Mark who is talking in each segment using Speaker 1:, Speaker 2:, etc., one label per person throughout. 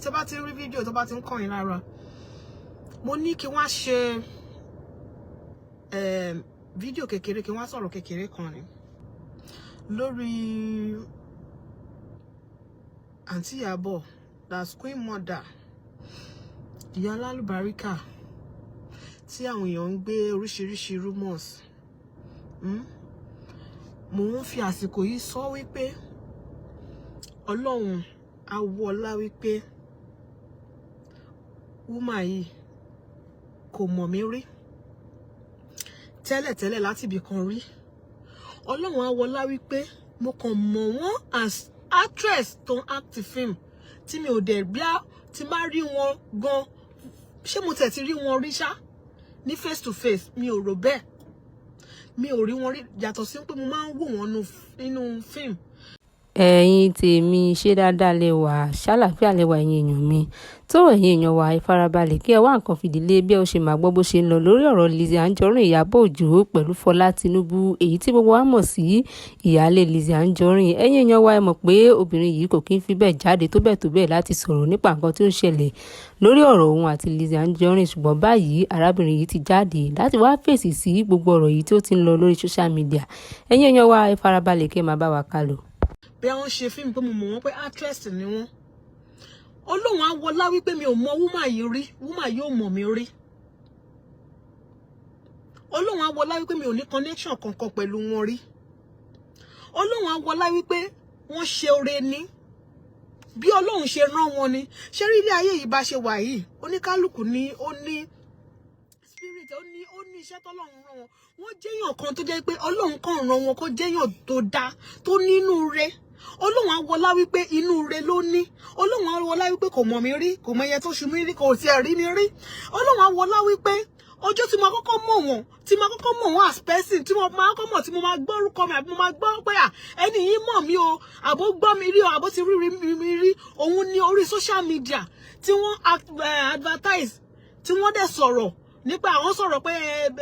Speaker 1: Tí bá ti ń rí fídíò tó bá ti ń kàn yín lára, mo ní kí wọ́n ṣe fídíò kékeré, kí wọ́n sọ̀rọ̀ kékeré kan ni lórí Àǹtí Ìyábọ̀, that's Queen Mother, ìyá alálùbáríkà tí àwọn èèyàn ń gbé oríṣiríṣi rumors. Mò ń fi àsìkò yìí sọ wípé Ọlọ́run awọlá wípé woman yìí kò mọ̀ mí rí tẹ́lẹ̀tẹ́lẹ̀ láti ibì kan rí. Ọlọ́run awọlá wípé mo kàn mọ̀ wọ́n as actress tó ń act film, tí mi ò dẹ̀ bí á ti má rí wọn gan. Ṣé mo tẹ̀ ti rí wọn rí ṣá ní face to face? Mi ò rò bẹ́ẹ̀. Mi ò rí wọn rí, yàtọ̀ sí pé mo máa ń wò wọ́n nínú fíìmù.
Speaker 2: Ẹ̀yin tèmi, ṣé dáadáa lẹ wà? Ṣàlàáfíà lẹ wà, ẹ̀yin èèyàn mi? Tó ẹ̀yin èèyàn wa, ìfarabalẹ̀ kí ẹ wá nǹkan fìdí lé bí ẹ ó ṣe máa gbọ́ bó ṣe ń lọ lórí ọ̀rọ̀ Lizzy Anjorin, Ìyábọ̀ Òjó pẹ̀lú Fọlá Tinubu, èyí tí gbogbo wa mọ̀ sí ìyáálé Lizzy Anjorin. Ẹ̀yin èèyàn wa, ẹ mọ̀ pé obìnrin yìí kò kí ń fi bẹ́ẹ̀ jáde tó bẹ́ẹ̀ tó bẹ́ẹ̀ láti sọ̀rọ̀ nípa nǹkan tí ó ń ṣẹlẹ̀ lórí ọ̀rọ̀ òun àti Lizzy Anjorin. Ṣùgbọ́n báyìí, arábìnrin yìí ti jáde láti wá fèsì sí gbogbo ọ̀rọ̀ yìí tí ó ti ń lọ lórí social media. Ẹ̀yin èèyàn wa, ẹ farabalẹ̀ kí ẹ máa bá wa kálọ.
Speaker 1: Bí wọ́n ṣe fíìmù pé mo mọ̀ wọ́n pé actress ni wọ́n. Ọlọ́run awọlá wípé mi ò mọ woman yìí rí, woman yìí ò mọ̀ mi rí. Ọlọ́run awọlá wípé mi ò ní connection kankan pẹ̀lú wọn rí. Ọlọ́run awọlá wípé wọ́n ṣe oore ní bí Ọlọ́run ṣe rán wọn ni. Ṣé rí ilé ayé yìí bá ṣe wà yìí, oníkálukú ní ó ní spirit, ó ní iṣẹ́ tọ́lọ́run rán wọn. Wọ́n jẹ́yàn kan tó jẹ́ pé Ọlọ́run kàn rán wọn kó jẹ́yàn tó dáa, tó nínú rẹ̀. Ọlọ́run awọlá wípé inú rẹ̀ ló ní. Ọlọ́run awọlá wípé kò mọ̀ mí rí, kò mọ iye tó ṣu mí rí, kò tiẹ̀ rí mi rí. Ọlọ́run awọlá wípé ọjọ́ tí mo kọ́kọ́ mọ̀ wọ́n, tí mo kọ́kọ́ mọ̀ wọ́n as person, tí mo máa kọ́kọ́ mọ̀, tí mo máa gbọ́ orúkọ mi, àbí mo máa gbọ́ pé à ẹni yìí mọ̀ mí o, àbó gbọ́ mi rí o, àbó ti rí mi rí, òun ní orí social media tí wọ́n advertise, tí wọ́n dẹ̀ sọ̀rọ̀ nípa àwọn sọ̀rọ̀ pé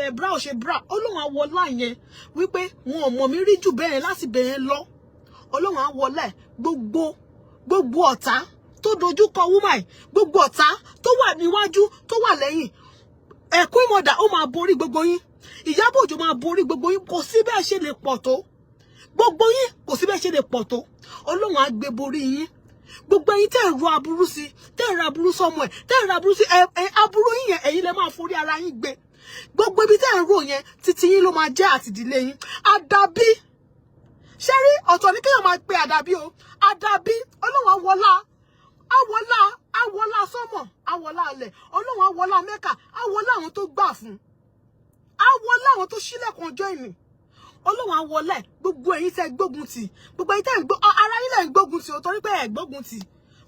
Speaker 1: ẹ bra ò ṣe bra. Ọlọ́run awọlá yẹn wípé wọn ò mọ̀ mí rí jù bẹ́ẹ̀ láti bẹ̀rẹ̀ lọ. Ọlọ́run awọlá ẹ̀. Gbogbo ọ̀tá tó dojú kọ woman, gbogbo ọ̀tá tó wà níwájú, tó wà lẹ́yìn ẹ̀kún ìmọ̀dà, ó máa borí gbogbo yín. Ìyábọ̀ Òjó máa borí gbogbo yín. Kò sí bẹ́ẹ̀ ṣe lè pọ̀ tó, gbogbo yín, kò sí bẹ́ẹ̀ ṣe lè pọ̀ tó, Ọlọ́run á gbé borí yín. Gbogbo ẹ̀yin tẹ́ ń ro aburú sí, tẹ́ ń ro aburú sọmọ ẹ̀, tẹ́ ń ro aburú sí ẹ, aburú yín yẹn, ẹ̀yin lẹ máa forí ara yín gbé. Gbogbo ibi tẹ́ ń rò yẹn, títí yín ló máa jẹ́ àtìdílé yín. Àdàbí ṣé rí ọ̀tọ̀ ní kéèyàn máa pe àdàbí o. Àdàbí, Ọlọ́run àwọlá, àwọlá, àwọlá sọ́mọ̀, àwọlá alẹ̀. Ọlọ́run àwọlá Mẹ́kà, àwọlá àwọn tó gbà fún, àwọlá àwọn tó ṣílẹ̀kùn ọjọ́ ìní. Ọlọ́run àwọlá ẹ̀. Gbogbo ẹ̀yin tẹ́ gbógun tì, gbogbo ẹ̀yin tẹ́ ń gbó ara yín lẹ̀ ń gbógun tì o, torí pé ẹ̀ gbógun tì,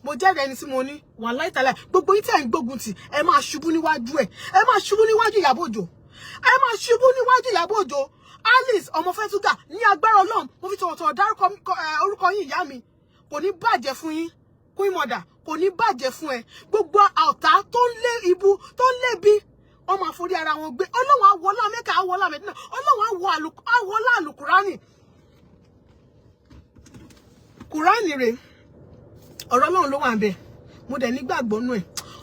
Speaker 1: mo jẹ́rìí ẹni tí mo ní wà láìtàlẹ̀. Gbogbo yín tẹ́ ń gbógun tì, ẹ máa ṣubú níwájú ẹ̀. Ẹ máa ṣubú níwájú Ìyábọ̀ Òjó. Ẹ máa ṣubú níwájú Ìyábọ̀ Òjó. Alice ọmọ Fẹ́túgà, ní agbára Ọlọ́run, mo fi tọ̀wọ̀tọ̀wọ̀ dárúkọ orúkọ yín. Ìyá mi, kò ní bàjẹ́ fún yín. Queen Mother, kò ní bàjẹ́ fún ẹ. Gbogbo ọ̀tá tó ń lé ibu, tó ń lébi, wọ́n máa forí ara wọn gbé. Ọlọ́run àwọlá Mẹ́kà, àwọlá Mẹ́dínà. Ọlọ́run àwọlá àlùkùránì. Kùránì rè, ọ̀rọ̀ Ọlọ́run ló wà ń bẹ̀. Mo dẹ̀ nígbàgbọ́ nú ẹ̀.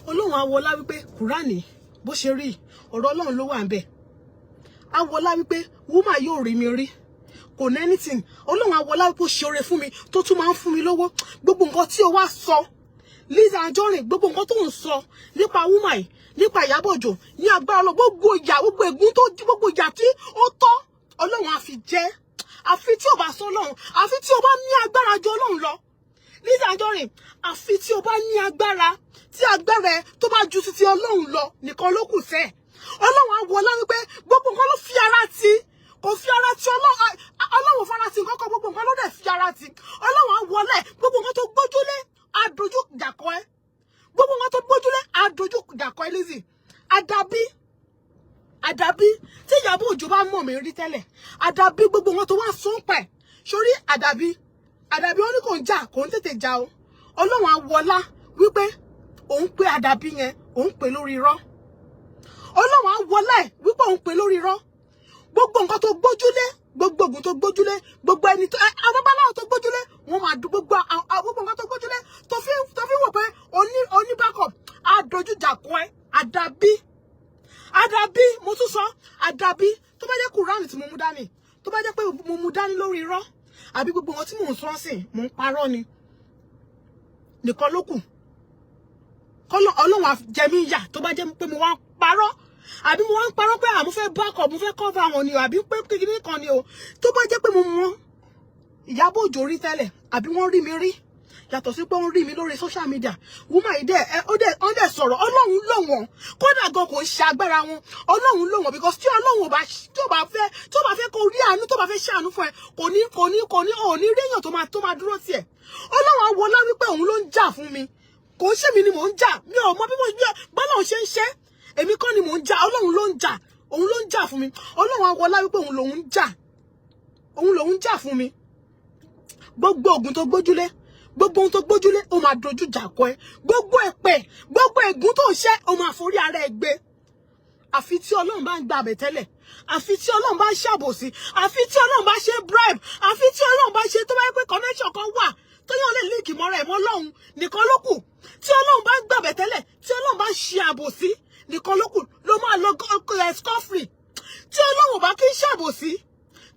Speaker 1: Ọlọ́run àwọlá wípé kùránì bó ṣe rí, ọ̀rọ̀ Ọlọ́run ló wà ń bẹ̀. Àwọlá wípé woman yóò rí mi rí, kò ní anything. Ọlọ́run àwọlá wípé ó ṣe oore fún mi, tó tún máa ń fún mi lówó. Gbogbo nǹkan tí o wá sọ, Lizzy Anjorin, gbogbo nǹkan tó ń sọ nípa woman yìí, nípa Ìyábọ̀ Òjó, ní agbára lọ, gbogbo ìyà, gbogbo ègún tó, gbogbo ìyà tí ó tọ́, Ọlọ́run á fi jẹ́. Àfi tí o bá sọ Ọlọ́run, àfi tí o bá ní agbára ju Ọlọ́run lọ. Lizzy Anjorin, àfi tí o bá ní agbára, tí agbára ẹ tó bá ju titi Ọlọ́run lọ nìkan ló kù sẹ́ẹ̀. Ọlọ́run á wọlá wípé gbogbo nǹkan ló fi ara ti, kò fi ara ti Ọlọ́run. Ọlọ́run fara ti nǹkan kan, gbogbo nǹkan ló dẹ̀ fi ara ti. Ọlọ́run á wọlé. Gbogbo nǹkan tó gbójúlé adojú ìjàkọ ẹ, gbogbo nǹkan tó gbójúlé adojú ìjàkọ ẹ. Lizzy, àdàbí, àdàbí tí Ìyábọ̀ Òjó bá mọ̀ mí rí tẹ́lẹ̀, àdàbí gbogbo nǹkan tó wá sún pẹ̀ sórí àdàbí. Àdàbí wọn ní kò ń jà, kò ń tètè jà o. Ọlọ́run á wọlá wípé òun pé àdàbí yẹn, òun pè lórí irọ́. Ọlọ́run á wọlá ẹ̀ wípé òun pè lórí irọ́. Gbogbo nǹkan tó gbójúlé. Gbogbo ogun tó gbójúlé, gbogbo ẹni tó àwọn babaláwo tó gbójúlé, wọ́n máa dún. Gbogbo gbogbo nǹkan tó gbójúlé, tó fi wò pé oní backup, á dojújà kọ ẹ. Àdàbí, àdàbí, mo tún sọ, àdàbí tó bá jẹ́ Kùránì tí mo mú dání, tó bá jẹ́ pé mo mú dání lórí irọ́, àbí gbogbo wọn tí mò ń sọ sìn mò ń parọ́ ni nìkan ló kù. Kọ́lọ́ Ọlọ́run á jẹ mí yà tó bá jẹ́ pé mo wá ń parọ́, àbí mo wá ń parọ́ pé àmú fẹ́ back up, mo fẹ́ cover wọn ni o, àbí pé kékeré kan ni o. Tó bá jẹ́ pé mo mọ Ìyábọ̀ Òjó rí tẹ́lẹ̀, àbí wọ́n rí mi rí, yàtọ̀ sí pé wọ́n rí mi lórí social media, woman yìí dẹ̀ ẹ ó dẹ̀ ó dẹ̀ sọ̀rọ̀. Ọlọ́run lò wọ́n. Kódà gan kò ń ṣe agbára wọn, Ọlọ́run lò wọ́n, because tí Ọlọ́run ò bá tí ò bá fẹ́, tí ò bá fẹ́ kó rí àánú, tó bá fẹ́ ṣàánú fún ẹ, kò ní ò ní rí èèyàn tó máa dúró tiẹ̀. Ọlọ́run àwọlá wípé òun ló ń jà fún mi. Kò ń ṣèmi ni mò ń jà. Mi ò mọ bí mo bọ́lá ṣe ń ṣe. Èmi kọ́ ni mò ń jà, Ọlọ́run ló ń jà. Òun ló ń jà fún mi. Ọlọ́run àwọlá wípé òun lòun ń jà, òun lòun ń jà fún mi. Gbogbo ogun tó gbójúlé, gbogbo ohun tó gbójúlé, ó máa dojú ìjà kọ ẹ. Gbogbo èpè, gbogbo ègún tó ń ṣe, ó máa forí ara ẹ gbé. Àfi tí Ọlọ́run bá ń gba àbẹ̀tẹ́lẹ̀, àfi tí Ọlọ́run bá ń ṣàbòsí, àfi tí Ọlọ́run bá ṣe bribe, àfi tí Ọlọ́run bá ṣe tó bá yẹ pé connection kan wà tó yàn lè link mọ́ra ẹ̀ mọ́ Ọlọ́run nìkan ló kù. Tí Ọlọ́run bá ń gbàbẹ̀ tẹ́lẹ̀, tí Ọlọ́run bá ń ṣe àbòsí nìkan ló kù ló máa lọ scot free. Tí Ọlọ́run bá kí ń ṣàbòsí,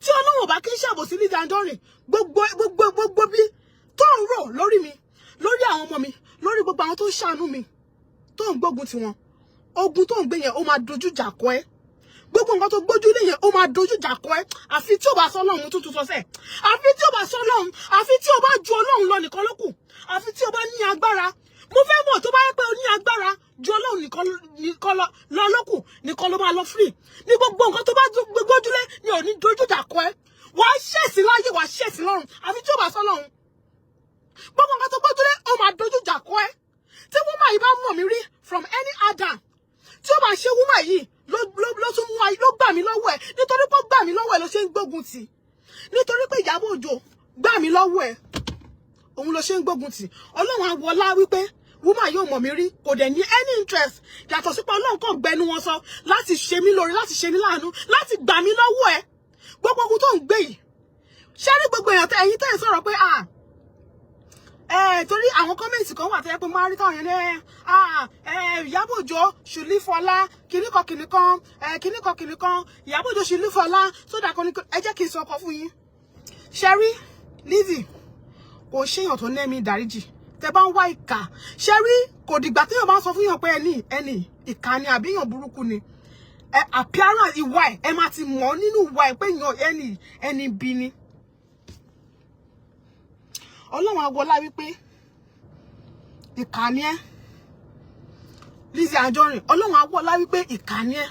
Speaker 1: tí Ọlọ́run bá kí ń ṣàbòsí, Lizzy Anjorin, gbogbo gbogbo gbogbo bí tó ń rò lórí mi, lórí àwọn ọmọ mi, lórí gbogbo àwọn tó ń ṣàánú mi, tó ń gbógun tiwọn, ogun tó ń gbé yẹn, ó máa dojú ìjà kọ ẹ́. Gbogbo nǹkan tó gbójú lé yẹn, ó máa dojú ìjà kọ ẹ́. Àfi tí ò bá sọ Ọlọ́run tuntun sọsẹ, àfi tí ò bá sọ Ọlọ́run, àfi tí ò bá ju Ọlọ́run lọ nìkan ló kù. Àfi tí ò bá ní agbára. Mo fẹ́ mọ̀ tó bá yẹ pé o ní agbára ju Ọlọ́run nìkan lọ ló kù, nìkan ló máa lọ free ní gbogbo nǹkan tó bá gbójúlé ni ò ní dojú ìjà kọ ẹ́. Wàá ṣẹ̀sí láyé, wàá ṣẹ̀sí lọ́run. Àfi tí ò bá sọ Ọlọ́run, gbogbo nǹkan tó gbójúlé, ó máa dojú ìjà kọ ẹ́. Tí woman yìí bá mọ̀ mí rí from any other, tí ó bá ṣe woman yìí ló tún mú ayé ló gbà mí lọ́wọ́ ẹ̀, nítorí pé ó gbà mí lọ́wọ́ ẹ̀ ló ṣe ń gbógun tì. Nítorí pé Ìyábọ̀ Òjó gbà mí lọ́wọ́ ẹ̀, òun ló ṣe ń gbógun tì. Ọlọ́run àwọlá wípé woman yóò mọ̀ mí rí, kò dẹ̀ ní any interest, yàtọ̀ sí pé Ọlọ́run kàn gbẹnu wọn sọ láti ṣe mí lóore, láti ṣe mí láàánú, láti gbà mí lọ́wọ́ ẹ̀. Gbogbo ogun tó ń gbé yìí, ṣé rí gbogbo èèyàn tẹ ẹ̀yin tẹ́ ẹ̀ sọ̀rọ̀ pé ah ẹ, torí àwọn comment kan wà tó yẹ pé máa rí táwọn yẹn ní ẹ Ìyábọ̀ Òjó should leave Fọlá kìnnìkan kìnnìkan, ẹ kìnnìkan kìnnìkan, Ìyábọ̀ Òjó should leave Fọlá sódà kan ní. Ẹ jẹ́ kí n sọ ọkọ fún yín. Ṣe rí Lizzy, kò ṣèyàn tó nẹ́mi ìdáríjì. Tẹ bá ń wá ìkà, ṣe rí, kò dìgbà téèyàn bá ń sọ fún yàn pé ẹni ìkà ni àbí èèyàn burúkú ni. Ẹ appearance, ìwà ẹ, ẹ máa ti mọ̀ nínú ìwà ẹ pé èèyàn ẹni bí ni. Ọlọ́run agọlá wípé ìkà ni ẹ́, Lizzy Anjorin. Ọlọ́run awọlá wípé ìkà ni ẹ́.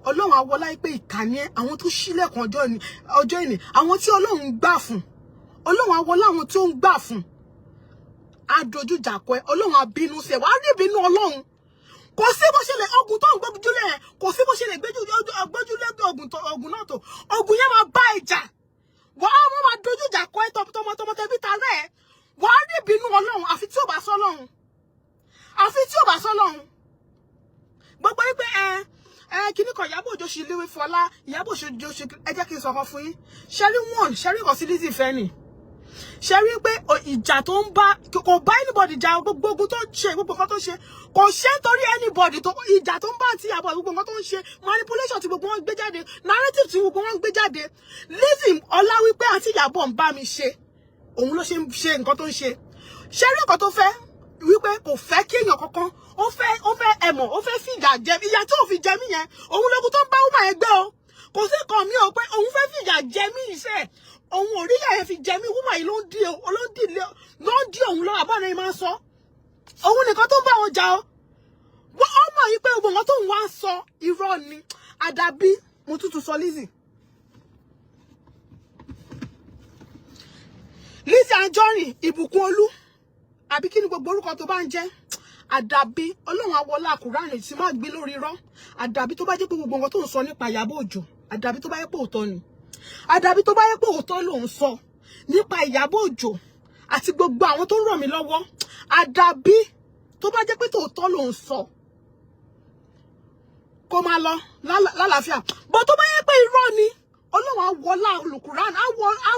Speaker 1: Ọlọ́run awọlá wípé ìkà ni ẹ́. Àwọn tó ṣílẹ̀kùn ọjọ́ ìní, àwọn tí Ọlọ́run gbà fún, Ọlọ́run awọlá àwọn tó ń gbà fún, adójújà kọ ẹ. Ọlọ́run abínú sí ẹ, wàá rí ìbínú Ọlọ́run. Kò sí bó ṣe lè ogun tó ń gbójúlé ẹ, kò sí bó ṣe lè gbójúlé ogun náà tó ogun yẹn máa bá ẹ jà. Wàá wọ́n máa dojú ìjà kọ ẹ tọmọtọmọ, tẹbí tarẹ́ ẹ. Wàá rí ìbínú Ọlọ́run. Àfi tí ò bá sọ Ọlọ́run, àfi tí ò bá sọ Ọlọ́run. Gbogbo yín pé ẹ ẹ kíní kan, Ìyábọ̀ Òjó ṣe léwé Fọlá, Ìyábọ̀ Òjó ṣe. Ẹ jẹ́ kí n sọ kan fún yín. Ṣẹ́rí one, ṣẹ́rí kan sí Lizzy fẹ́ ni. Ṣe rí pé ìjà tó ń bá, kò bá anybody jà. Gbogbo ogun tó ń ṣe, gbogbo nǹkan tó ń ṣe, kò ṣe nítorí anybody. Tó ìjà tó ń bá àti Ìyábọ̀, gbogbo nǹkan tó ń ṣe, manipulation tí gbogbo wọn gbé jáde, narrative tí gbogbo wọn gbé jáde, Lizzy ọlá wípé àti Ìyábọ̀ ń bá mi ṣe, òun ló ṣe ń ṣe nǹkan tó ń ṣe. Ṣe rí nǹkan tó fẹ́ wípé kò fẹ́ kí èèyàn kankan, ó fẹ́ ẹ̀mọ̀, ó fẹ́ fìyà jẹ. Ìyà tí ò fi jẹ mí yẹn, òun lógun tó ń bá woman yẹn gbé o. Kò sí kan mi ò pé òun fẹ́ fìyà jẹ mí. Iṣẹ́ òun ò rí ìyà yẹn fi jẹ mí. Woman yìí ló ń dí òun lọ́wọ́. Àbọ̀ ni máa ń sọ òun nìkan tó ń bá wọn jà o. Wọ́n ó mọ̀ yìí pé gbogbo nǹkan tó ń wá sọ, irọ́ ni. Àdàbí mo tútù sọ Lizzy Anjorin, Ìbùkún Olú, àbí kí ni gbogbo orúkọ tó bá ń jẹ́, àdàbí Ọlọ́run awọlá Kùránì tí má gbé lórí irọ́. Àdàbí tó bá jẹ́ pé gbogbo nǹkan tó ń sọ nípa Ìyábọ̀ Òjó, àdàbí tó bá yẹ pé òótọ́ ni, àdàbí tó bá yẹ pé òótọ́ ló ń sọ nípa Ìyábọ̀ Òjó àti gbogbo àwọn tó ń ràn mí lọ́wọ́, àdàbí tó bá jẹ́ pé tòótọ́ ló ń sọ, kó máa lọ lálàáfíà bó. Tó bá yẹ pé irọ́ ni, Ọlọ́run á wọlá Olùkùrán, á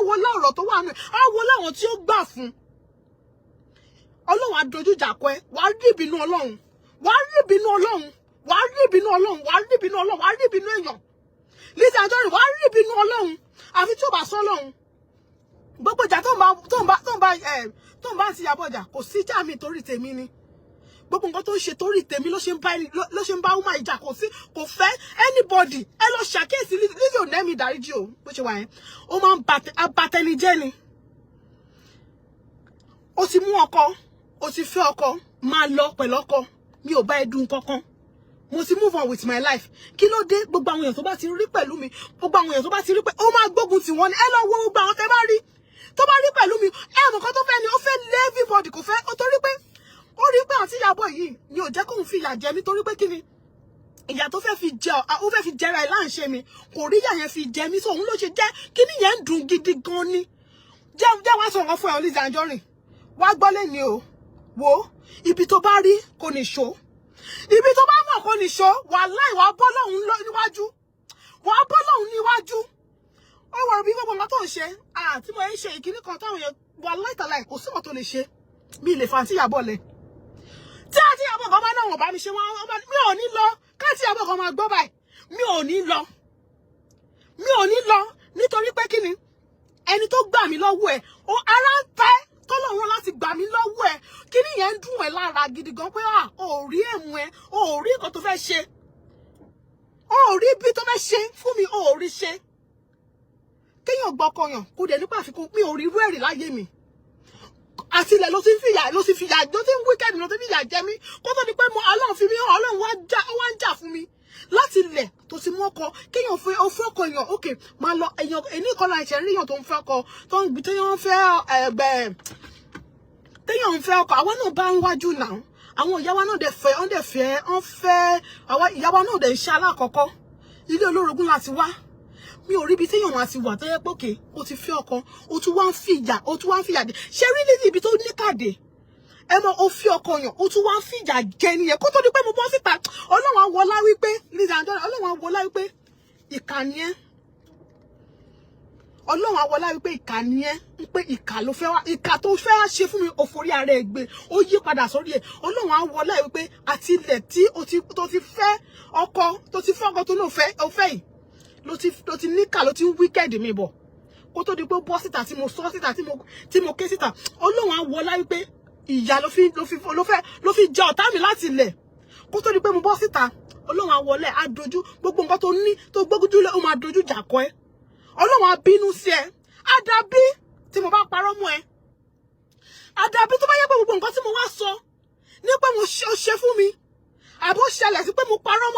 Speaker 1: wọlá ọ̀rọ̀ tó wà nù, á wọlá àwọn tí ó gbà fún. Ọlọ́run á dojú ìjà kọ ẹ. Wàá rí ìbínú Ọlọ́run, wàá rí ìbínú Ọlọ́run, wàá rí ìbínú Ọlọ́run, wàá rí ìbínú Ọlọ́run, wàá rí ìbínú èèyàn. Lizzy Anjorin, wàá rí ìbínú Ọlọ́run. Àfi tí ó bá sọ Ọlọ́run. Gbogbo ìjà tó ń bá ti Ìyábọ̀ jà, kò sí ìjà mi, torí tèmi ni. Gbogbo nǹkan tó ń ṣe, torí tèmi ló ṣe ń bá, ló ṣe ń bá woman ìjà. Kò sí, kò fẹ́ anybody. Ẹ lọ ṣàkíyèsí, Lizzy ò nẹ́mi ìdáríjì o. Bó ṣe wà yẹn, ó máa ń abatẹnijẹ́ ni. Ó ti mú ọkọ, ó ti fẹ́ ọkọ, máa lọ pẹ̀lú ọkọ. Mi ò bá ẹ dùn kankan, mo ti move on with my life. Kí ló dé? Gbogbo àwọn èèyàn tó bá ti rí pẹ̀lú mi, gbogbo àwọn èèyàn tó bá ti rí pé ó máa gbógun tì wọ́n ni. Ẹ lọ wo gbogbo àwọn tẹ́ bá rí, tó bá rí pẹ̀lú mi, ẹ mọ̀ kan tó fẹ́ ni. Ó fẹ́ lé everybody, kò fẹ́ ó, torí pé ó rí pé àti Ìyábọ̀ yìí ni ò jẹ́ kóun fi ìyà jẹ mí. Torí pé kí ni ìyà tó fẹ́ fi jẹ? Ó fẹ́ fi jẹra ẹ̀ láǹṣe mi, kò rí ìyà yẹn fi jẹ mí, so òun ló ṣe jẹ́. Kí ni yẹn ń dùn gidi gan ni. Jẹ́ jẹ́ wá sọ̀rọ̀ fún ẹ, Lizzy Anjorin, wá gbọ́ lẹ́ni o. Wo ibi tó bá rí kò ní ṣó, ibi tó bá mọ̀ kò ní ṣó. Wàláì, wàá bọ́ lọ́hùn níwájú, wàá bọ́ lọ́hùn níwájú. Ó wọ̀rọ̀ bí gbogbo nǹkan tó ń ṣe àti mo ń ṣe ìkíní kan táwọn èèyàn, wàláì tàláì, kò sí nǹkan tó lè ṣe. Mi lè fa àǹtí Ìyábọ̀ lẹ̀. Tí àǹtí Ìyábọ̀ kan bá náà wọ́n bá mi ṣe wọ́n, mi ò ní lọ. Káàtì Ìyábọ̀ kan máa gbọ́ báyìí, mi ò ní lọ, mi ò ní lọ. Nítorí pé kí ni? Ẹni tó gbà mí lọ́wọ́ ẹ̀, ó ara ń tẹ́ tọ́lọ́run láti gbà mí lọ́wọ́ ẹ̀. Kí ni yẹn ń dùn ẹ́ lára gidi gan pé à ò rí ẹ̀mú ẹ, ò rí nǹkan tó fẹ́ ṣe, ò rí bí tó fẹ́ ṣe fún mi, ò rí ṣe. Kéèyàn gbọ́kọyàn kó dẹ̀ nípa àfikún, mi ò rí irú ẹ̀rí láyé mi. Àti ilẹ̀ ló ti ń fìyà, ló ti fìyà, ló ti ń wicked, ló ti ń fìyà jẹ mí, kó tó di pé mo Ọlọ́run fi mí hàn. Ọlọ́run wá já, ó wá ń jà fún mi. Láti ilẹ̀ tó ti mú ọkọ, kéèyàn fẹ́ ó fẹ́ ọkọ èèyàn, ok, máa lọ. Èèyàn èní kan láì ṣe ríyàn tó ń fẹ́ ọkọ, tó ń téèyàn ń fẹ́ ẹgbẹ́, téèyàn ń fẹ́ ọkọ. Àwọn náà bá ń wájú náà, àwọn ìyá wa náà dẹ̀ fẹ́, wọ́n dẹ̀ fẹ́, wọ́n fẹ́. Àwọn ìyá wa náà dẹ̀ ń ṣe alákọ̀ọ́kọ́. Ilé olórogún láti wá. Mi ò rí ibi téèyàn máa ti wà tó yẹ pé òkè ó ti fẹ́ ọkọ, ó tún wá ń fìyà, ó tún wá ń fìyà jẹ. Ṣé rí níbi ibi tó ní kàdé ẹ mọ, ó fi ọkọ yàn, ó tún wá ń fìyà jẹ nìyẹn. Kó tó di pé mo bọ́ síta, Ọlọ́run á wọlá wípé Lizzy Anjorin, Ọlọ́run á wọlá wípé ìkànnì ẹ, Ọlọ́run á wọlá wípé ìkànnì ẹ, ń pé ìkà ló fẹ́ wá, ìkà tó fẹ́ wá ṣe fún mi, ó forí ara ẹ gbé, ó yí padà sórí ẹ. Ọlọ́run á wọlá wípé àti ilẹ̀ tí ó ti tó ti fẹ́ ọkọ, tó ti fẹ́ ọkọ tó náà fẹ́ ó fẹ́ yìí, ló ti níkà, ló ti ń wicked mi bọ̀. Kó tó di pé ó bọ́ síta, tí mo sọ síta, tí mo ké síta, Ọlọ́run á wọlá wípé ìyà ló fi ló fẹ́ ló fi jẹ ọ̀tá mi láti ilẹ̀. Kó tó di pé mo bọ́ síta, Ọlọ́run á wọlé, á dojú gbogbo nǹkan tó ní, tó gbójúlé, ó máa dojú ìjà kọ ẹ́. Ọlọ́run á bínú sí ẹ. Àdàbí tí mo bá parọ́ mọ́ ẹ, àdàbí tó bá yẹ pé gbogbo nǹkan tí mo wá sọ ní pé mo ṣe, ó ṣe fún mi, àbó ṣẹlẹ̀ sí pé mo parọ́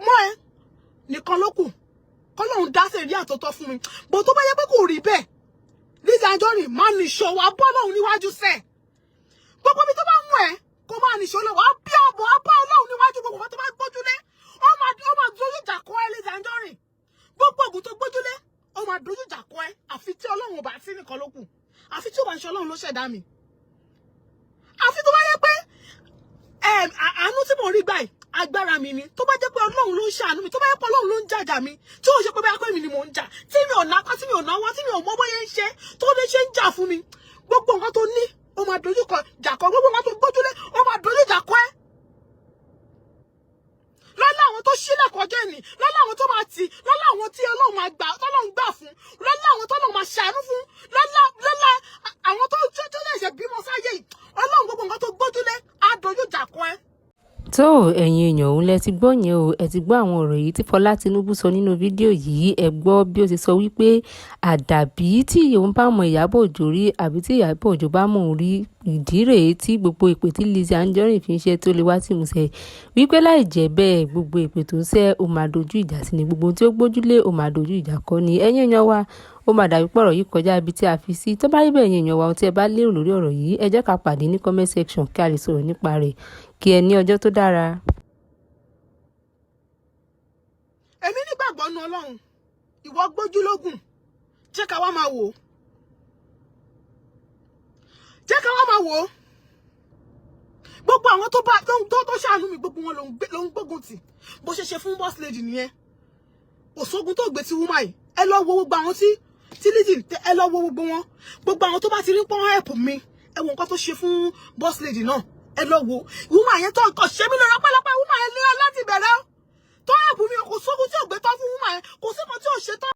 Speaker 1: mọ́ ẹ nìkan ló kù, kọ́lọ́run dá sẹ̀rí àtọ́tọ́ fún mi. Bó tó bá yẹ pé kò rí bẹ́ẹ̀, Lizzy Anjorin, má nìṣó, wà bọ́ lọ́hùn níwájú sẹ́ẹ̀. Gbogbo ibi tó bá mú ẹ kó máa nìṣó lọ, wàá bí ọ̀bọ̀, wàá bá Ọlọ́run níwájú. Gbogbo nǹkan tó bá gbójúlé, ó máa dojú ìjà kọ ẹ. Lizzy Anjorin, gbogbo ògùn tó gbójúlé, ó máa dojú ìjà kọ ẹ. Àfi tí Ọlọ́run ò bá sí nìkan ló kù. Àfi tí ò bá ń ṣe Ọlọ́run ló ṣẹ̀dá mi. Àfi tó bá yẹ pé àánú tí mò ń rí gbà yìí, agbára mi ni. Tó bá jẹ́ pé Ọlọ́run ló ń ṣàánú mi, tó bá jẹ́ pé Ọlọ́run ló ń jàjà mi, tí ò ṣe pé bóyá pé mi ni mò ń jà, tí mi ò nápá, tí mi ò náwó, tí mi ò mọ bóyá ń ṣe tó lè ṣe ń jà fún mi, gbogbo nǹkan tó ní, ó máa dojú kọ jà kọ. Gbogbo nǹkan tó gbójúlé, ó máa dojú ìjà kọ ẹ́. Lọ́lá àwọn tó ṣílẹ̀kùn ọjọ́ ìní, lọ́lá àwọn tó máa tì, lọ́lá àwọn tí Ọlọ́run máa gbà, tọ́lọ́run gbà fún, lọ́lá àwọn tọ́lọ́run máa ṣàánú fún, lọ́lá àwọn tó ṣẹ̀ṣẹ̀ bímọ sáyé yìí, Ọlọ́run, gbogbo nǹkan tó gbójúlé á dojú ìjà kọ ẹ́.
Speaker 2: Tó ẹ̀yin èèyàn, òun lẹ ti gbọ́ yẹn o. Ẹ ti gbọ́ àwọn ọ̀rọ̀ yìí tí Fọlá Tinubu sọ nínú fídíò yìí. Ẹ gbọ́ bí ó ti sọ wípé àdàbí tí òun bá mọ Ìyábọ̀ Òjó rí, àbí tí Ìyábọ̀ Òjó bá mọ̀ òun rí, ìdí rèé tí gbogbo èpè tí Lizzy Anjorin fi ń ṣe tó lè wá sí ìmúṣẹ, wípé láì jẹ́ bẹ́ẹ̀, gbogbo èpè tó ń ṣẹ́, ó máa dojú ìjà sí ni. Gbogbo ohun tí ó gbójúlé, ó máa dojú ìjà kọ ni. Ẹ̀yin èèyàn wa, ó máa dàbí pọ̀rọ̀ yìí kọjá ibi tí a fi sí. Tó bá rí bẹ́ẹ̀, ẹ̀yin èèyàn wa, ohun tí ẹ bá lérò lórí ọ̀rọ̀ yìí, ẹ jẹ́ ká pàdé ní comment section kí a lè sọ̀rọ̀ nípa rẹ̀. Kí ẹ ní ọjọ́ tó dára.
Speaker 1: Èmi nígbàgbọ́ nu Ọlọ́run. Ìwọ gbójúlógún, jẹ́ ká wá máa wò ó, jẹ́ ká wá máa wò ó. Gbogbo àwọn tó bá tó ṣàánú mi, gbogbo wọn ló ń gbógun tì. Bó ṣe ṣe fún boss lady nìyẹn. Òṣogun tó gbé tí woman yìí, Ẹ lọ wo gbogbo àwọn tí Lizzy, ẹ lọ wo gbogbo wọn, gbogbo àwọn tó bá ti rí pọ́n help mi. Ẹ wo nǹkan tó ṣe fún boss lady náà. Ẹ lọ wo woman yẹn tó nǹkan ṣe mí lọ́rọ́. Pẹ́lọpẹ́